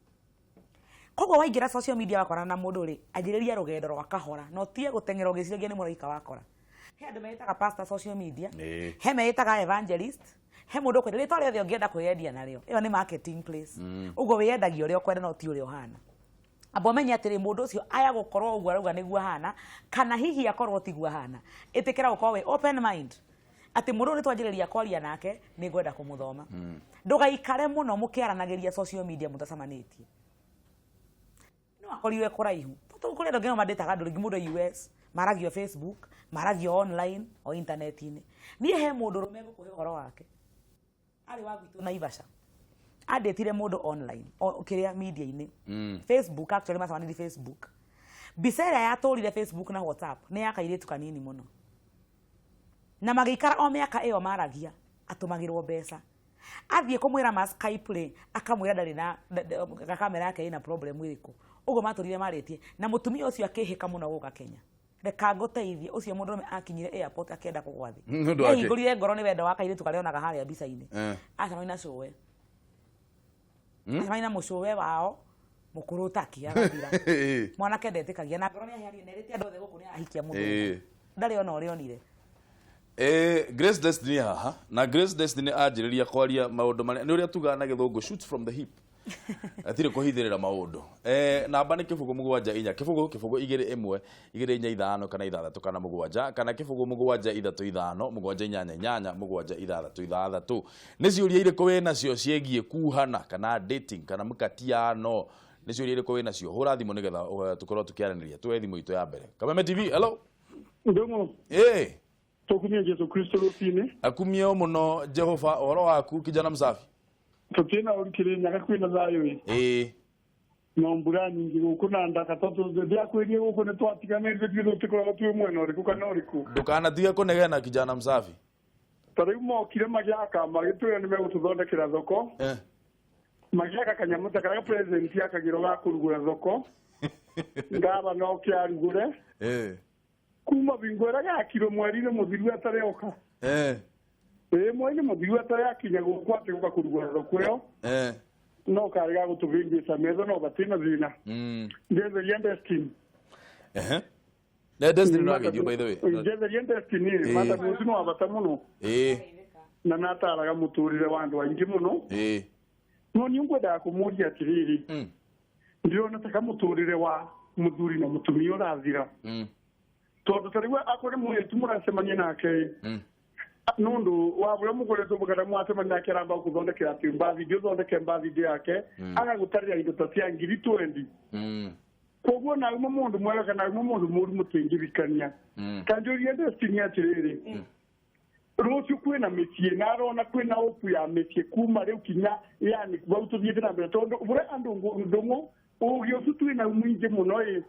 [SPEAKER 2] Koguo waingĩra social media wakorana na mũndũ rĩ, anjĩrĩria rũgendo rwa kahora na ũtige gũteng'era ũgĩciragia nĩ mũraika wakora. He andũ meĩtaga pastor social media, he meĩtaga evangelist, he mũndũ ũkwenda rĩtwa rĩothe ũngĩenda kwĩyendia narĩo. Ĩyo nĩ marketing place. Ũguo wĩyendagia ũrĩa ũkwenda no ti ũrĩa ũhana. Amba ũmenye atĩrĩ, mũndũ ũcio aya gũkorwo ũguo arauga nĩguo ahana, kana hihi akorwo tiguo ahana. Ĩtĩkĩra gũkorwo wĩ open mind atĩ mũndũ ũyũ nĩ twanjĩrĩria kwaria nake, nĩ ngwenda kũmũthoma. Ndũgaikare mũno mũkĩaranagĩria social media mũtacemanĩtie. No akorirwe kũraihu, tondũ kũrĩ andũ angĩ mandĩtaga andũ rĩngĩ mũndũ e US, maragio Facebook, maragio online o internet-inĩ. Niĩ he mũndũ rũme ngũkũhe ũhoro wake, arĩ wa gwitũ Naivasha, andĩtire mũndũ online o kĩrĩa media-inĩ, Facebook actually, macemanirie Facebook. Mbica ĩrĩa yatũrire Facebook na WhatsApp nĩ ya kairĩtu kanini mũno, na magĩikara o mĩaka ĩyo maragia, atũmagĩrwo mbeca. Athiĩ kũmwĩra ma Skype rĩ, akamwĩra ndarĩ na kamera yake ĩna problem ĩrĩkũ. Ũguo matũrire marĩtie na mũtumia ũcio akĩhĩka mũno gũka Kenya. Reka ngũteithie, ũcio mũndũrũme akinyire airport akĩenda kũgwa thĩ.
[SPEAKER 1] Nĩ ũndũ wa kĩ?
[SPEAKER 2] Ehingũrire ngoro nĩ wendo wa kairĩtu karĩa onaga harĩa mbica-inĩ. Acemania na cũwe, acemania na mũcũwe wao mũkũrũ taki agathira. Mwanake ndetĩkagia na ngoro nĩ aheanire, nerĩte andũ othe gũkũ nĩ ahikia mũthũngũ, ndarĩ ona ũrĩa onire.
[SPEAKER 1] Grace Destiny haha, na Grace Destiny anjĩrĩria kwaria maũndũ marĩa nĩ ũrĩa tugaga na gĩthũngũ shoots from the hip, atirĩ kũhithĩrĩra maũndũ. Namba nĩ 074 0 0 2 1 2 4 5 kana 6 kana 7 kana 0 7 3 5 7 8 8 7 6 6. Nĩ ciũria irĩkũ wĩ nacio ciĩgiĩ kuhana kana dating kana mkatiano? Nĩ ciũria irĩkũ wĩ nacio? Hũra thimũ nĩgetha tũkorwo tũkĩaranĩria. Tuoe thimũ itũ ya mbere. Kameme TV, hello.
[SPEAKER 3] Ndũng'ũ. Tũkumie Jesu Kristo rũcinĩ.
[SPEAKER 1] Akumio mũno Jehova. Ũhoro waku, kijana msafi?
[SPEAKER 3] Tũtirĩ na ũru, Kĩrĩnyaga kwĩna thayũ ĩ. No mbura nyingĩ gũkũ na ndaka, tondũ ndiakwĩrie gũkũ nĩ twatiganĩire biũ, tũtikoragwo twĩ mwena ũrĩkũ kana ũrĩkũ.
[SPEAKER 1] Ndũkanatige kũnegena, kijana msafi.
[SPEAKER 3] Ta rĩu mokire magĩaka, magĩtwĩra nĩ megũtũthondekera thoko. Magĩaka kanyamũ ta karĩa president akagĩrwo ga kũrugũra thoko, ngaba no kĩarugũre. Kuma bingo ĩrĩa gakirwo mweri-inĩ mũthiru atarĩ oka. Ĩĩ, mweri-inĩ mũthiru atarĩ akinya gũkũ atĩ gũka kũrugũra thoko ĩyo. No karĩ ga gũtũvĩngĩca metho, no gatirĩ na thĩna. Ngetheria Destiny.
[SPEAKER 1] Ehe. Ne Destiny no ageithio, by the way.
[SPEAKER 3] Ngetheria Destiny. Mata mũcio nĩ wa bata mũno na nataraga mũtũrĩre wa andũ aingĩ mũno. No niĩ ngwendaga kũmũria atĩrĩrĩ, ndĩrona ta kamũtũrĩre wa mũthuri na mũtumia ũrathira, tondũ ta rĩu akorwo nĩ mũirĩtu mũracemania nake, nũndũ wa ũrĩa mũkoretwo kana mwacemania nake, aramba gũkũthondekera atĩ mbathi ũthondeke mbathi yake, agagũtarĩra indo ta cia 20,000. Koguo Koguo na uma mundu mwega kana uma mundu muru mutingirikania. Kanjuria Destiny atiriri. Rucio kwina mĩciĩ na arona kwina ũpu ya mĩciĩ kuma rĩu kinya yani vau tũthiĩte na mbere tondũ bũrĩa andũ ndũng'ũ ũgĩ ũcio twĩna mũingĩ mũno ĩ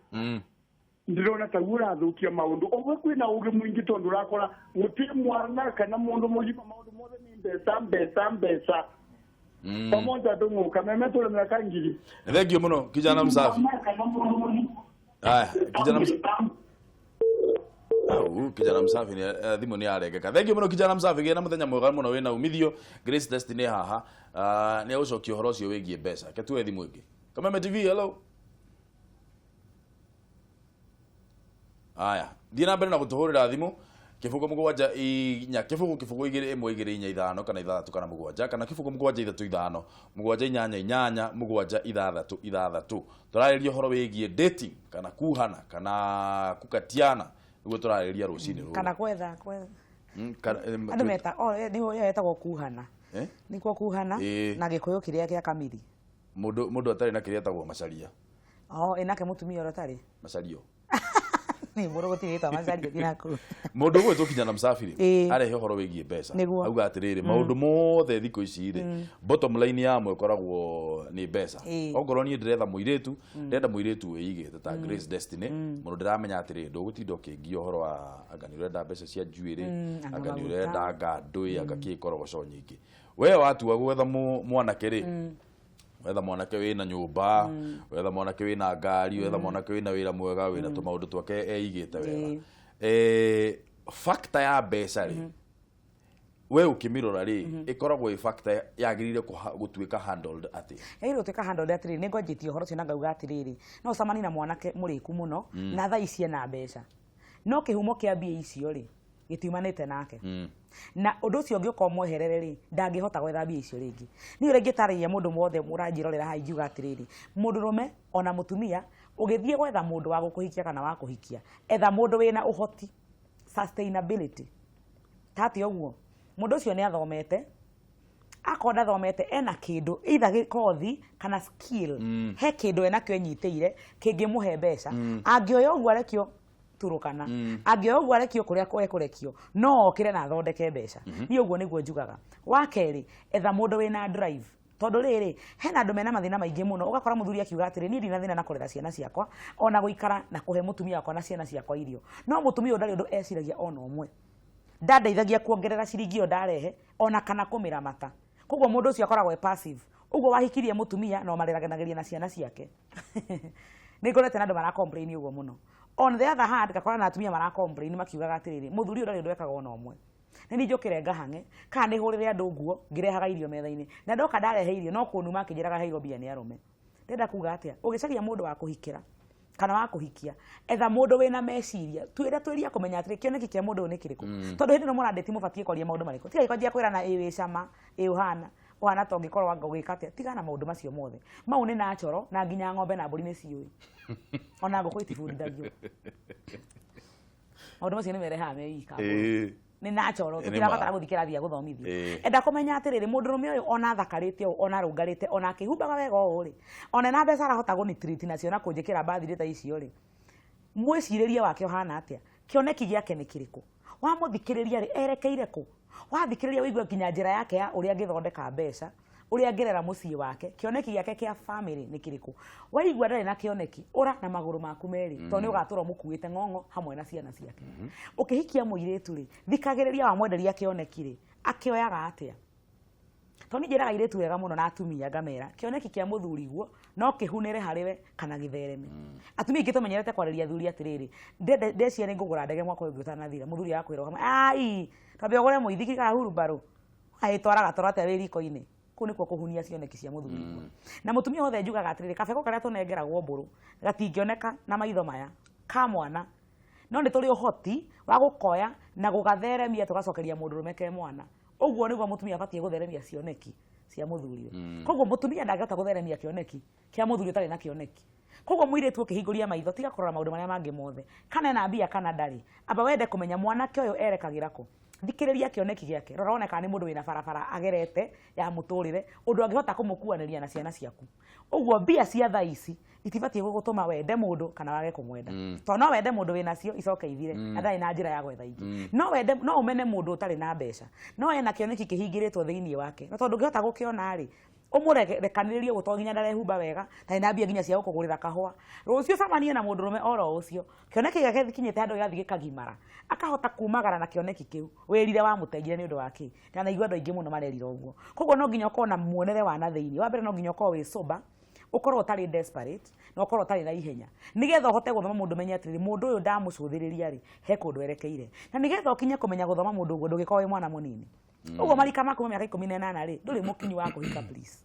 [SPEAKER 3] ndĩrona taguo ũrathũkia maũndũ ũguo kwĩna ũgĩ mũingĩ tondũ ũrakora gũtirĩ mwana kana mũndũ mũgima maũndũ mothe nĩ mbeca mbeca mbeca pamoja ndũng'ũ kameme tũrĩ mĩaka ngiri.
[SPEAKER 1] Thank you mũno kijana msafi. Aya kijana msafi. Au kijana msafi ni thimu ni arengeka. Thank you muno kijana msafi gena muthenya mwega muno wina umithio. Grace Destiny haha ni agucokia uhoro ucio wigie mbeca. Ke tuwe thimu ingi. Kameme TV hello. Aya thiĩ na mbere na gutuhurira thimu 0 7 4 0 0 2 1 2 4 5 kana 6 kana 7 kana 0 7 3 5 7 8 8 7 6 6. Turarĩria uhoro wigie dating kana kuhana kana kukatiana niguo turarĩria rũcinĩ rũrũ
[SPEAKER 2] kana kwetha andũ meta nĩho yetagwo kuhana nĩkuo kuhana na gĩkũyũ kĩrĩa kĩa kamiri
[SPEAKER 1] mũndũ atarĩ na kĩrĩa etagwo macaria
[SPEAKER 2] ĩnake mũtumia ũrĩa ũtarĩ
[SPEAKER 1] macario
[SPEAKER 2] nĩ mũndũ gũtirĩ gĩtwa macario tinaku
[SPEAKER 1] mũndũ ũgwĩtwo kijana msafiri arehe ũhoro wĩgiĩ mbeca auga atĩrĩrĩ maũndũ mothe thikũ ici rĩ bottom line yamo ĩkoragwo nĩ mbeca. Ongorwo niĩ ndĩretha mũirĩtu ndĩrenda mũirĩtu wĩigĩte ta Grace Destiny mũndũ ndĩramenya atĩrĩrĩ ndũgũtinda ũkĩngia ũhoro wa anga nĩ ũrenda mbeca cia njuĩrĩ anga nĩ ũrenda anga ndũĩ anga kĩ korogoco nyingĩ. We watua gwetha mwanake rĩ wetha mwanake wina nyumba wetha mwanake wina ngari wetha mwanake wina wira mwega wina tumaundu twake eigite wega factor ya mbeca ri we ukimirora ri ikoragwo i factor yagirire gutuika handled ati
[SPEAKER 2] yagirire gutuika handled atiri ni ngwanjitie uhoro ucio na ngauga atiriri no ucemanie na mwanake muriku muno na thaa ici ena mbeca no kihumo kia mbia icio ri gitiumanite nake na undu ucio ũngĩũka ũmweherere rĩ ndangĩhota gwetha mbia icio rĩngĩ. Niĩ ũrĩa ingĩtarĩria mũndũ wothe mũranjĩrorera haha ingiuga atĩrĩrĩ mũndũrũme ona mũtumia ũgĩthiĩ gwetha mũndũ wa gũkũhikia kana wa kũhikia etha mũndũ wĩna ũhoti sustainability tati ũguo mũndũ ũcio nĩ athomete akorwo ndathomete ena kĩndũ either gĩkothi kana skill he kĩndũ enakĩo enyitĩire kĩngĩmũhe mbeca angĩoya ũguo arekio Turukana angĩoya ũguo arekio kũrĩa ekũrekio no okĩre na athondeke mbeca. Niĩ ũguo nĩguo njugaga. Wa kerĩ etha mũndũ wĩna drive tondũ rĩrĩ hena andũ mena mathĩna maingĩ mũno ũgakora mũthuri akiuga atĩrĩ niĩ ndina thĩna na kũrera ciana ciakwa ona gũikara na kũhe mũtumia wakwa na ciana ciakwa irio no mũtumia ũyũ ndarĩ ũndũ eciragia ona ũmwe ndandeithagia kuongerera ciringi ĩyo ndarehe ona kana kũmĩramata koguo mũndũ ũcio akoragwo e passive ũguo wahikirie mũtumia no mareraganagĩria na ciana ciake. Nĩ ngorete na andũ mara complain ũguo mũno. On the other hand ngakora na atumia mara complain makiugaga atiriri muthuri ũyũ ndarĩ ũndũ ekaga ona ũmwe nĩ niĩ njũkĩre ngahang'e kana nĩ hũrĩre andũ nguo ngĩrehaga irio metha-inĩ na ndoka ndarehe irio no kũnuma akĩnjĩraga heirwo mbia nĩ arũme. Ndĩrenda kuga atĩa ũgĩcaria mũndũ wa kũhikĩra kana wa kũhikia etha mũndũ wĩna meciria twĩra twĩria kũmenya atĩrĩ kĩoneki kĩa mũndũ ũyũ nĩ kĩrĩkũ tondũ hĩndĩ ĩno mũrandĩti mũbatiĩ kwaria maũndũ marĩkũ tiga gĩkwanjia kwĩrana ĩ wĩ cama ĩ ũhana ũhana ta ũngĩkorwo anga ũgĩka atĩa tigana maũndũ macio mothe mau nĩ natural na nginya ng'ombe na mbũri nĩ ciũĩ ona ngũkũ itibundithagio maũndũ macio nĩ merehaga me ika nĩ natural tũtirabatara gũthiĩ kĩrathi gĩa gũthomithio. Enda kũmenya atĩrĩrĩ mũndũrũme ũyũ ona athakarĩte ũũ ona arũngarĩte ona akĩhumbaga wega ũũ rĩ ona ena mbeca arahota gũnitreat nacio na kũnjĩkĩra mbathirĩ ta icio rĩ mwĩcirĩrie wake ũhana atĩa kĩoneki gĩake nĩ kĩrĩkũ wamũthikĩrĩria rĩ erekeire kũ wathikĩrĩria wĩigue nginya njĩra yake ya ũrĩa angĩthondeka mbeca ũrĩa angĩrera mũciĩ wake kĩoneki gĩake kĩa family nĩ kĩrĩkũ waigua ndarĩ na kĩoneki ũra na magũrũ maku merĩ tondũ nĩ ũgatũra ũmũkuĩte ng'ong'o hamwe na ciana ciake. Ũkĩhikia mũirĩtu rĩ thikagĩrĩria wamwenderia kĩoneki rĩ akĩoyaga atĩa tondũ niĩ njĩraga airĩtu wega mũno na atumia ngamera kĩoneki kĩa mũthuri guo no kĩhunĩre harĩ we kana gĩthereme. Atumia aingĩ tũmenyerete kwarĩria athuri atĩrĩrĩ ndeciria nĩ ngũgũra ndege mwaka ũyũ ũngĩ ũtanathira mũthuri agakwĩra ai twambe ũgũre mũithikiri kana hurumbarũ agĩtwaraga toro atĩa wĩ riko-inĩ kũu nĩkuo kũhunia cioneki cia mũthuri guo. Na mũtumia wothe njugaga atĩrĩrĩ kabegũ karĩa tũnengeragwo mbũrũ gatingĩoneka na maitho maya ka mwana no nĩ tũrĩ ũhoti wa gũkoya na gũgatheremia tũgacokeria mũndũrũme ke mwana. Ũguo nĩguo mũtumia abatiĩ gũtheremia cioneki cia mũthuriwe. Koguo mũtumia ndangĩhota gũtheremia kĩoneki kĩa mũthuri ũtarĩ na kĩoneki Koguo mũirĩtu ũkĩhingũria maitho, tiga kũrora maũndũ marĩa mangĩ mothe, kana ena mbia kana ndarĩ, amba wende kũmenya mwanake ũyũ erekagĩra kũ. Thikĩrĩria kĩoneki gĩake, rora wone kana nĩ mũndũ wĩna barabara agerete ya mũtũrĩre, ũndũ angĩhota kũmũkuanĩria na ciana ciaku. Ũguo mbia cia thaa ici itibatiĩ gũgũtũma wende mũndũ kana wage kũmwenda, tondũ no wende mũndũ wĩnacio icoke ithire na ndarĩ na njĩra ya gwetha ingĩ. No wende, no ũmene mũndũ ũtarĩ na mbeca, no ena kĩoneki kĩhingĩrĩtwo thĩinĩ wake, na tondũ ndũngĩhota gũkĩona rĩ, ũmũrekanĩrĩrie ũguo, to nginya ndarehumba wega, ndarĩ na mbia nginya cia gũkũgũrĩra kahũa. Rũciũ cemanie na mũndũrũme oro ũcio, kĩoneki gĩake gĩkinyĩte handũ gĩgathiĩ gĩkagimara, akahota kumagara na kĩoneki kĩu wĩrire wamũtengire nĩ ũndũ wa kĩ. Ndanaigua andũ aingĩ mũno marerira ũguo. Koguo no nginya ũkorwo na muonere wa na thĩinĩ. Wa mbere, no nginya ũkorwo wĩ sober, ũkorwo ũtarĩ desperate, na ũkorwo ũtarĩ na ihenya, nĩgetha ũhote gũthoma mũndũ, menye atĩrĩrĩ, mũndũ ũyũ ndamũcũthĩrĩria rĩ, he kũndũ erekeire. Na nĩgetha ũkinye kũmenya gũthoma mũndũ ũguo, ndũngĩkorwo wĩ mwana mũnini ũguo. Marika ma kuma mĩaka 18 rĩ, ndũrĩ mũkinyu wa kũhika, please.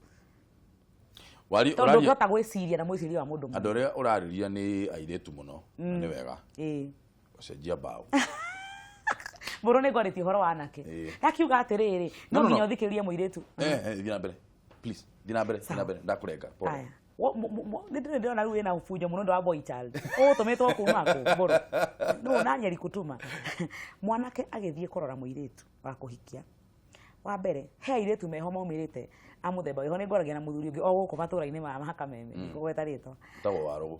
[SPEAKER 1] Wari
[SPEAKER 2] Tondũ
[SPEAKER 1] ũraria
[SPEAKER 2] ndũngĩhota gwĩciria na mwĩcirĩrie wa mũndũ.
[SPEAKER 1] Andũ arĩa ũrarĩria nĩ airĩtu mũno, na nĩ wega. Ũcenjia mbaũ.
[SPEAKER 2] Mbũrũ nĩ ngwarĩtie ũhoro wa anake. Ndakiuga atĩrĩrĩ,
[SPEAKER 1] No,
[SPEAKER 2] no
[SPEAKER 1] no,
[SPEAKER 2] nginya
[SPEAKER 1] no.
[SPEAKER 2] ũthikĩrĩrie mũirĩtu.
[SPEAKER 1] Thiĩ na mbere, please, thiĩ na mbere, thiĩ na mbere, ndakũrenga, pole.
[SPEAKER 2] Aya. Nĩ ndĩrĩ ndĩrona rĩu wĩna bunjo mũno ũndũ wa boy child. Ũgũtũmĩtwo kuma kũ, mbũrũ? Nũ nani alikutuma? Mwanake agĩthiĩ kũrora mũirĩtu wa kũhikia, wa mbere, he airĩtu meho maumĩrĩte a mũthemba wĩho. Nĩ ngwaragia na mũthuri ũngĩ o gũkũ matũra-inĩ ma Makameme, ndikũgweta rĩtwa.
[SPEAKER 1] Tagwo warũgũ.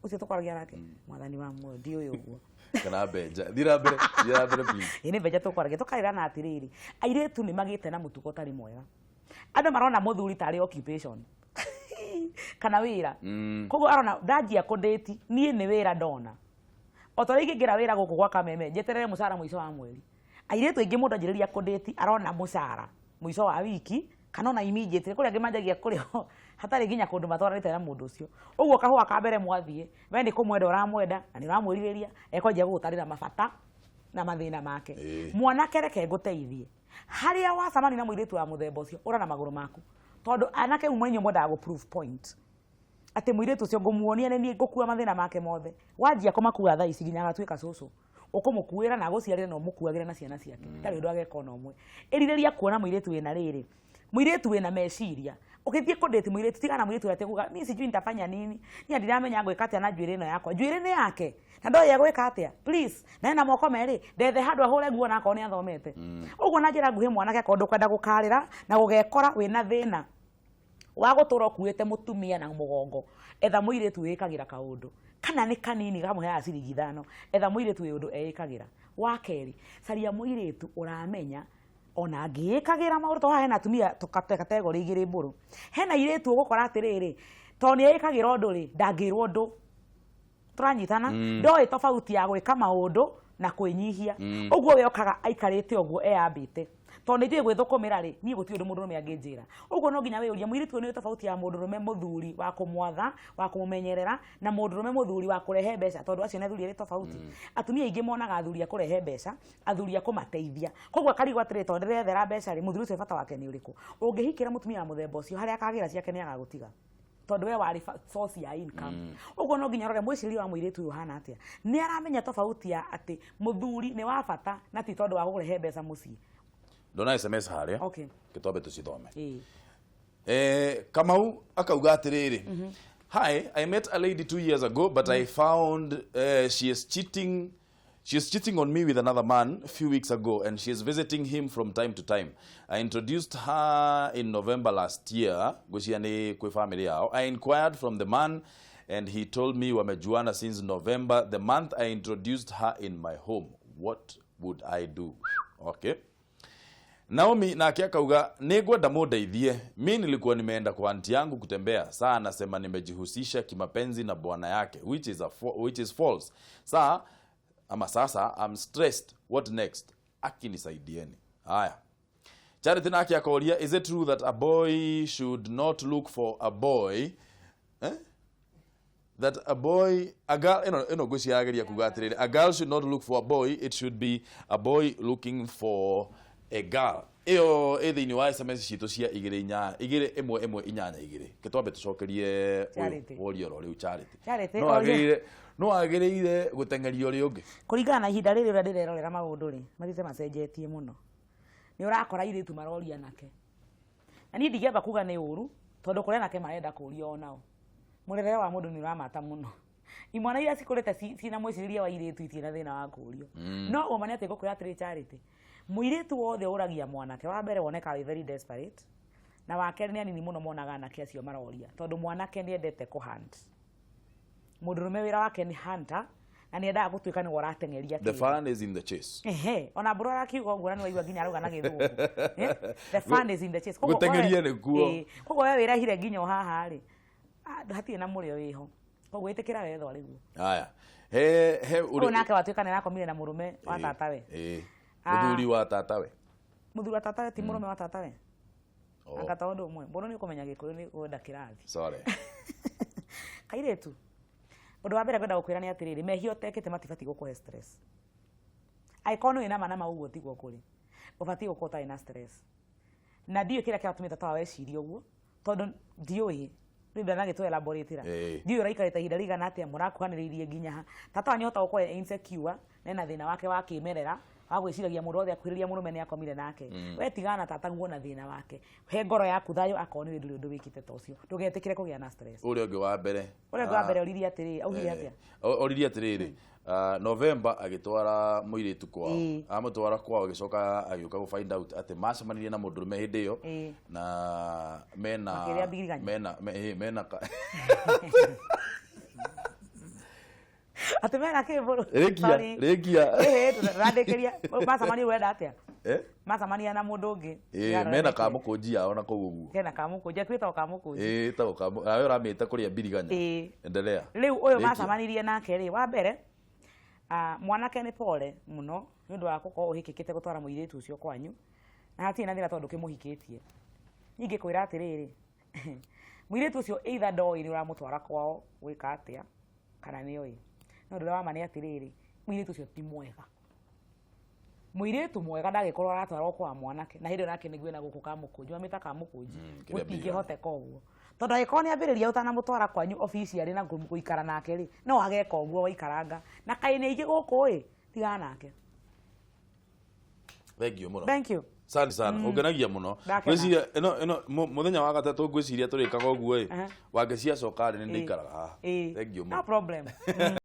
[SPEAKER 2] Ũcio tũkwaragia nake, mwathani wa muoyo, ndiũĩ ũguo.
[SPEAKER 1] Kana mbenja. Thiĩ na mbere, thiĩ na mbere, please.
[SPEAKER 2] Ĩ, nĩ mbeca tũkwaragia, tũkarĩrana atĩrĩrĩ, airĩtu nĩ magĩte na mũtugo ũtarĩ mwega. Andũ marona mũthuri tarĩ occupation kana wĩra. Koguo arona ndanjia kũndĩti niĩ nĩ wĩra ndona, o ta ũrĩa ingĩingĩra wĩra gũkũ gwa Kameme njeterere mũcara mũico wa mweri. Airĩtu aingĩ, mũndũ anjĩrĩria kũndĩti arona mũcara mũico wa wiki kana ona immediately. Kũrĩ angĩ manjagia kũrĩhwo hatarĩ nginya kũndũ matwaranĩte na mũndũ ũcio. Ũguo kahũa ka mbere mwathiĩ, we nĩ kũmwenda ũramwenda na nĩ ũramwĩrirĩria, ekwanjia gũgũtarĩra mabata na mathĩna make. Mwanake, reke ngũteithie, harĩa wacemania na mũirĩtu wa mũthemba ũcio, ũra na magũrũ maku, tondũ anake umwe inyuĩ mwendaga gũ prove point atĩ mũirĩtu ũcio ngũmuonia nĩ niĩ ngũkua mathĩna make mothe. Wanjia kũmakua thaa ici nginya agatuĩka cũcũ, ũkũmũkuĩra na agũciarĩre na ũmũkuagĩre na ciana ciake, ndarĩ ũndũ ageka ona ũmwe. Ĩrirĩria kuona mũirĩtu wĩna rĩrĩ, mũirĩtu wĩna meciria. Ũgĩthiĩ kũndĩti mũirĩtu, tigana na mũirĩtu ũrĩa kuga niĩ sijui nitafanya nini, niĩ ndiramenya ngwĩka atĩa na njuĩrĩ ĩno yakwa. Njuĩrĩ nĩ yake na ndoĩ egwĩka atĩa, please. Na ena moko merĩ, ndethe handũ ahũre nguo na akorwo nĩ athomete ũguo. Na njĩra nguhĩ, mwanake, akorwo ndũkwenda gũkarĩra na gũgekora wĩna thĩna wa gũtũra ũkuĩte mũtumia na mũgongo, etha mũirĩtu wĩĩkagĩra kaũndũ kana nĩ kanini kamũheaga ciringi 5. Etha mũirĩtu wĩ ũndũ eĩkagĩra. Wa kerĩ, caria mũirĩtu ũramenya ona angĩĩkagĩra maũndũ, tondũ haha hena atumia category igĩrĩ, mbũrũ. Hena airĩtu ũgũkora atĩrĩrĩ, tondũ nĩ eĩkagĩra ũndũ rĩ, ndangĩrwo ũndũ. Tũranyitana? Ndoĩ tofauti ya gwĩka maũndũ na kwĩnyihia. Ũguo we okaga aikarĩte ũguo eyambĩte, tondũ nĩ njũĩ gwĩthũkũmĩra rĩ, niĩ gũtirĩ ũndũ mũndũrũme angĩnjĩra. Ũguo no nginya wĩyũrie, mũirĩtu ũyũ nĩ tofauti ya mũndũrũme mũthuri wa kũmwatha, wa kũmũmenyerera, na mũndũrũme mũthuri wa kũrehe mbeca, tondũ acio nĩ athuri erĩ tofauti. Atumia aingĩ monaga athuri a kũrehe mbeca, athuri a kũmateithia. Koguo akarigwo atĩrĩ, tondũ ndĩrethera mbeca rĩ, mũthuri ũcio bata wake nĩ ũrĩkũ? Ũngĩhikĩra mũtumia wa mũthemba ũcio, harĩa akagĩra ciake nĩ agagũtiga, tondũ we warĩ source ya income. Ũguo no nginya ũrore mwĩcirĩrie wa mũirĩtu ũyũ ũhana atĩa, nĩ aramenya tofauti ya atĩ mũthuri nĩ wa bata na ti tondũ wa gũrehe mbeca mũciĩ.
[SPEAKER 1] Ndona SMS harĩa. Gĩtwambe tũcithome. Kamau akauga atĩrĩrĩ, "Hi, I met a lady 2 years ago, but I found she is cheating on me with another man a few weeks ago, and she is visiting him from time to time. I introduced her in November last year, ngwĩciria nĩ kwĩ family yao. I inquired from the man and he told me wamejuana since November, the month I introduced her in my home. What would I do?" Okay. Naomi nake akauga, "Nĩ ngwenda mũndeithie. Mi nilikuwa nimeenda kwa anti yangu kutembea. Saa anasema nimejihusisha kimapenzi na bwana yake, which is false. Saa ama sasa I'm stressed. What next? Akinisaidieni." Haya. Charity nake akoria, "Is it true that a boy should not look for a boy, eh? That a boy, a girl," ĩno ngwĩciria arageria kuga atĩrĩrĩ, "a girl should not look for a boy, it should be a boy looking for a girl." Ĩyo ĩ thĩinĩ wa SMS citũ cia 2 8 2 1 1 8 2. Kĩtwambe tũcokerie ũyũ
[SPEAKER 2] Charity.
[SPEAKER 1] woria oro rĩu, Charity.
[SPEAKER 2] Charity,
[SPEAKER 1] No
[SPEAKER 2] oria.
[SPEAKER 1] Agĩrĩire gũteng'eria ũrĩa ũngĩ.
[SPEAKER 2] Kũringana na ihinda rĩrĩ, ũrĩa ndĩrerorera maũndũ rĩ, mathiĩte macenjetie mũno. Nĩ ũrakora airĩtu maroria anake, na niĩ ndingĩamba kuga nĩ ũru, tondũ kũrĩ anake marenda kũrio onao. Mũrerere wa mũndũ nĩ ũramata mũno. Imwana iria cikũrĩte ciĩna mwĩcirĩrie wa airĩtu itirĩ na thĩna wa kũũrio. No ũma nĩ atĩ ngũkwĩra atĩrĩ Charity, mũirĩtu wothe ũragia mwanake, wa mbere wonekaga wĩ very desperate, na wa kerĩ nĩ anini mũno monaga anake acio maroria, tondũ mwanake nĩ endete kũ hunt. Mũndũrũme wĩra wake nĩ hunter, na nĩ endaga gũtuĩka nĩwe ũrateng'eria
[SPEAKER 1] The
[SPEAKER 2] kĩndũ.
[SPEAKER 1] fun is in the chase.
[SPEAKER 2] Ehe, ona mbũrũ arakiuga ũguo na nĩ waigua nginya arauga na gĩthũngũ. Eh? The fun is in the chase. Koguo
[SPEAKER 1] Gũteng'eria nĩkuo.
[SPEAKER 2] Ĩĩ, koguo we wĩrehire nginya o haha rĩ, ah, hatirĩ na mũrĩo wĩho. Koguo ĩtĩkĩra wetho rĩguo.
[SPEAKER 1] Haya. He he
[SPEAKER 2] Ũyũ nake watuĩka nĩ arakomire na mũrũme wa tatawe.
[SPEAKER 1] Ĩĩ.
[SPEAKER 2] Ah.
[SPEAKER 1] Mũthuri wa tatawe.
[SPEAKER 2] Mũthuri wa tatawe ti mũrũme wa tatawe.
[SPEAKER 1] Oh.
[SPEAKER 2] Anga to ũndũ ũmwe. Mbũrũ nĩ ũkũmenya Gĩkũyũ nĩ kwenda kĩrathi.
[SPEAKER 1] Sorry.
[SPEAKER 2] Kairĩtu, ũndũ wa mbere ngwenda gũkwĩra nĩ atĩrĩrĩ, mehia ũtekĩte matibatiĩ gũkũhe stress. Angĩkorwo nĩ wĩna ma na ma ũguo tiguo kũrĩ, ũbatiĩ gũkorwo ũtarĩ na stress. Na ndiũĩ kĩrĩa kĩratũmĩte tata wecirie ũguo, tondũ ndiũĩ rĩu ndanagĩtũ elaborate-ra. Ndiũĩ ũraikarĩte ihinda rĩigana atĩa, mũrakuhanĩrĩirie nginya ha. Tata wanyu ahota gũkorwo e insecure, na ena thĩna wake wa kĩmerera, wa gwĩciragia mũndũ wothe akuhĩrĩria mũrũme nĩ akomire nake. We tigana na tataguo na thĩna wake. He ngoro yaku thayũ akorwo nĩ ndũrĩ ũndũ wĩkĩte ta ũcio. Ndũgetĩkĩre kũgĩa na stress.
[SPEAKER 1] Ũrĩa ũngĩ wa mbere.
[SPEAKER 2] Ũrĩa ũngĩ wa mbere oririe atĩrĩ, augire atĩa?
[SPEAKER 1] Oririe atĩrĩrĩ, November agĩtwara mũirĩtu kwao. Amũtwara kwao agĩcoka agĩũka gũ find out atĩ macemanirie na mũndũrũme hĩndĩ ĩyo na mena
[SPEAKER 2] Makĩrĩa mbiriganya.
[SPEAKER 1] mena mena ka
[SPEAKER 2] Atĩ mena kĩ mbũrũ?
[SPEAKER 1] Rĩkia,
[SPEAKER 2] Sorry.
[SPEAKER 1] rĩkia.
[SPEAKER 2] Ĩhĩ, ndũrandĩkĩria. Macemania ũrenda atĩa?
[SPEAKER 1] Eh?
[SPEAKER 2] Macemania na mũndũ ũngĩ.
[SPEAKER 1] Ĩĩ, mena kamũkũnji yao na kũu ũguo.
[SPEAKER 2] Kena kamũkũnji, atuĩtagwo kamũkũnji.
[SPEAKER 1] Ĩĩ, ĩtagwo kamũ, nawe ũramĩta kũrĩa mbiriganya.
[SPEAKER 2] Ĩĩ.
[SPEAKER 1] Endelea.
[SPEAKER 2] Rĩu ũyũ
[SPEAKER 1] Rĩkia.
[SPEAKER 2] macemanirie nake rĩ, wa mbere, mwanake nĩ pole mũno nĩ ũndũ wa gũkorwo ũhĩkĩkĩte gũtwara mũirĩtu ũcio kwanyu, na hatirĩ na thĩna tondũ ndũkĩmũhikĩtie. Niĩ ingĩkwĩra atĩrĩrĩ, mũirĩtu ũcio either ndoĩ nĩ ũramũtwara kwao gwĩka atĩa, kana nĩ oĩ. No ũndũ ũrĩa wa ma nĩ atĩrĩrĩ, mũirĩtu ũcio ti mwega. Mũirĩtu mwega ndangĩkorwo aratwarwo kwa mwanake, na hĩndĩ ĩyo nake nĩguo ena gũkũ kamũkũnji, mamĩta kamũkũnji,
[SPEAKER 1] Kĩrĩa
[SPEAKER 2] gũtingĩhoteka ũguo. Tondũ angĩkorwo nĩ ambĩrĩria ũtanamũtwara kwanyu officially na gũikara nake rĩ, no ageka ũguo waikaranga. Na kaĩ nĩ aingĩ gũkũ ĩ, tigana nake.
[SPEAKER 1] Thank you mũno.
[SPEAKER 2] Thank you.
[SPEAKER 1] Asante sana. Ũngenagia mũno.
[SPEAKER 2] Ndakena.
[SPEAKER 1] Ngwĩciria ĩno mũthenya wa gatatũ ngwĩciria tũrĩkaga ũguo ĩ.
[SPEAKER 2] Aha.
[SPEAKER 1] Wangeci acoka rĩ nĩ ndĩikaraga haha.
[SPEAKER 2] Ĩĩ.
[SPEAKER 1] Thank you
[SPEAKER 2] No
[SPEAKER 1] mũno.
[SPEAKER 2] problem.